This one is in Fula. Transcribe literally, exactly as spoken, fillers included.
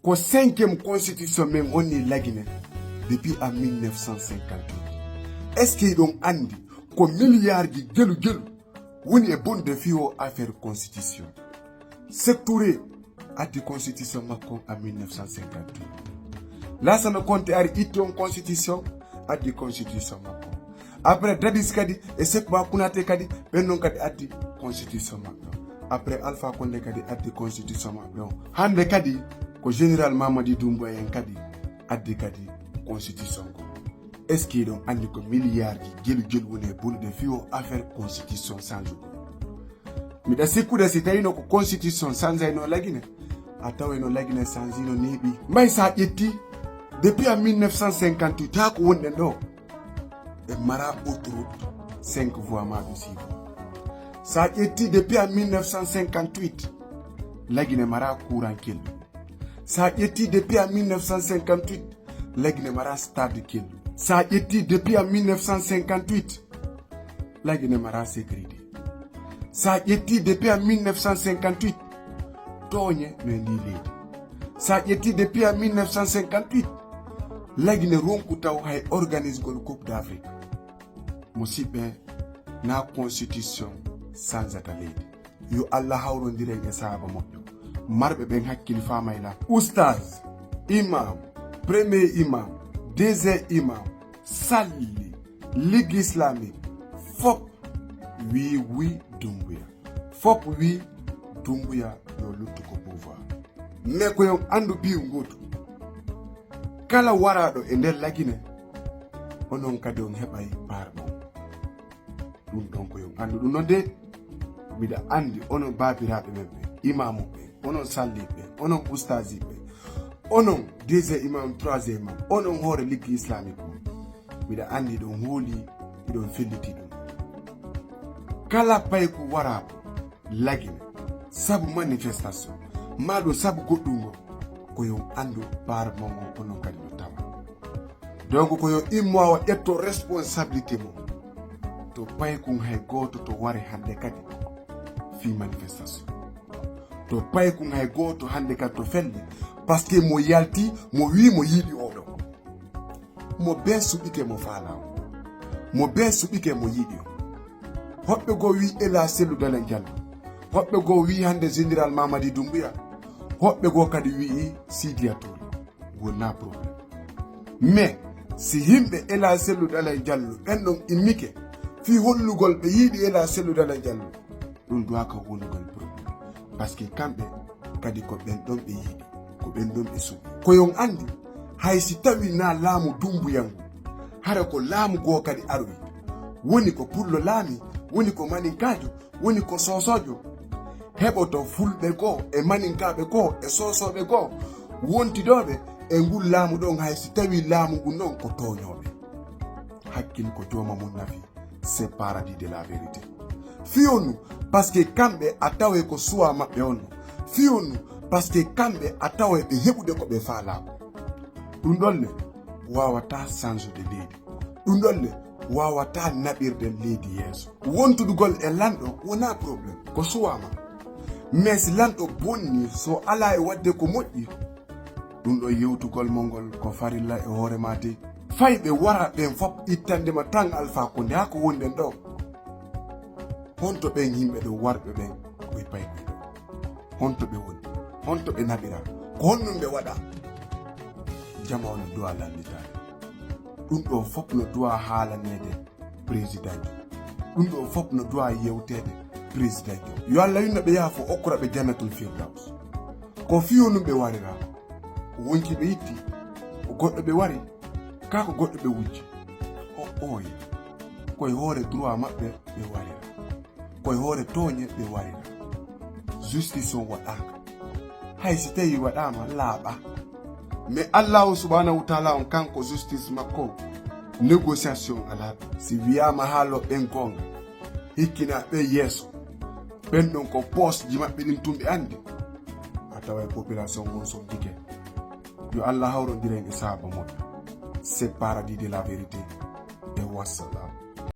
Ko cinquième constitution men woni Lagine depuis en mille neuf cent cinquante-huit. Est-ce que hiɗon anndi ko miliyarji gelu gelu woni e bonnude fii oo affaire constitution? Sékou Touré addi constitution makko en mille neuf cent cinquante-huit. Lansana Konté ari itti on constitution, addi constitution makko. Après Dadis kadi e Sékou Ba Konaté kadi, ɓen non kadi addi constitution maɓɓe on. Après Alpha Condé kadi addi constitution maɓɓe on. Hannde kadi ko Général Mamadi Doumbouya en kadi addi kadi constitution ko. Est-ce que hiɗon anndi ko miliyarji gelu gelu woni e bonnude fii oo affaire constitution sanjugol? Miɗa sikkude si tawino ko constitution sanjayno Lagine, a tawayno Lagine sanjino neeɓi. Mbay sa ƴetti, depuis en mille neuf cent cinquante-huit haa ko wonɗen ɗoo, en maraa autoroute cinq voies maa ɗum six voies. Sa ƴetti depuis en mille neuf cent cinquante-huit, Lagine maraa courant kelɗo. Sa ƴetti depuis en mille neuf cent cinquante-huit, Lagine maraa stade kelɗo. Sa ƴetti depuis en mille neuf cent cinquante-huit, Lagine maraa sécurité. Sa ƴetti depuis en mille neuf cent cinquante-huit, tooñe no e ndii leydi. Sa ƴetti depuis en mille neuf cent cinquante-huit, Lagine ronku taw hay organisgol Coupe d'Afrique. Musiɓɓe, na constitution sanjata leydi. Yo Allah hawrondir en e sahaaba moƴƴo. Marɓe ɓen hakkil faama e la. Oustaz, imam, premier imam, deuxième imam, salli, ligue islamique, fop wii wii Doumbouya. Fop wii Doumbouya yo luttu ko pouvoir. Mais ko yo on anndu biyu ngootu. Kala waraaɗo e nder Lagine, onon kadi on heɓay part mon. Ɗum ɗon ko yo on anndu ɗum non de. Miɗa anndi onon baabiraaɓe men ɓe, imaamu ɓe, onon salliiɓe, onon ustaasiiɓe, onon deuxième imam, troisième imam, onon hoore ligue islamique on. Miɗa anndi hiɗon hooli, hiɗon felliti ɗum. Kala payku waraaɗo Lagine sabu manifestation, maa ɗum sabu goɗɗum ngo, ko yo on anndu part mon on, onon kadi no tawa. Donc ko yo immo o ƴetto responsabilité mum. To paykun hay gooto to ware hannde kadi fii manifestation. To paykun hay gooto hannde kadi to felle, parce que mo yalti, mo wii mo yiɗi oɗo. Mo bee suɓike mo faalaa on. Mo bee suɓike mo yiɗi on. Hoɓɓe goo wii Ela Sellu Dalein Diallo. Hoɓɓe goo wii hannde Général Mamadi Doumbouya. Hoɓɓe goo kadi wii Sidiya Touré. Wonaa problème. Mais si yimɓe Ela Sellu Dalein Diallo ɓen ɗon immike fii hollugol ɓe yiɗi Ela Sellu Dalein Diallo, ɗum duwaa ko wonugol problème. Parce que kamɓe kadi ko ɓen ɗon ɓe yiɗi, ko ɓen ɗon ɓe suɓi. Ko yo on anndi, hay si tawii na laamu Doumbouya ngu, hara ko laamu goo kadi aroyi. Woni ko pullo laami, woni ko maninkaajo, woni ko soosoojo. Heɓoto fulɓe goo e maninkaaɓe goo e soosooɓe goo wontidooɓe e ngun laamu ɗon, hay si tawii laamu ngun non ko tooñooɓe. Hakkil ko jooma mum nafi, c'est paradis de la vérité. Fiyonu, parce que kamɓe a taway ko suwaa maɓɓe on. Fiyonu, parce que kamɓe a taway ɓe heɓude ko ɓe faalaa ko. Ɗum ɗon ne waawataa sansude leydi. Ɗum ɗon ne waawataa naɓirde leydi yeeso. Wontudugol e lanɗo wonaa problème, ko suwaa ma. Mais si lanɗo bonni, so alaa e waɗde ko moƴƴi, ɗum ɗo yewtugol mo ngol ko farilla e hoore ma dey. Fay ɓe wara ɓen fop ittande ma tan Alpha Condé haa ko wonɗen ɗo. Honto ɓen yimɓe ɗo warɓe ɓen koye paykoy ɗo? Honto ɓe woni? Honto ɓe naɓira? Ko honɗum ɓe waɗa? Jama on duwa lallitaade. Ɗum ɗo fop no duwa haalaneede président jo. Ɗum ɗo fop no duwa yewteede président jo. Yo Allah yurmo ɓe yaafo, okkora ɓe jannatul firdaws. Ko fii honɗum ɓe warira? Ko wonki ɓe itti? Ko goɗɗo ɓe wari? Kaa ko goɗɗo ɓe wujji? O oye. Koye hoore droit maɓɓe ɓe warira. Koye hoore tooñe ɓe warira. Justice on waɗaaka. Hay si tawii waɗaama laaɓa. Mais Allahu subhanahu wa taala on kanko justice makko, négociation alaa ɗum. Si wiyaama haalo ɓen goonga, hikkinaa ɓe yeeso. Ɓen ɗon ko poosji maɓɓe ɗin tun ɓe anndi. A taway population on soddike. Yo Allah hawrondir en e sahaaba moƴƴo. C'est paradis de la vérité. E wassalam.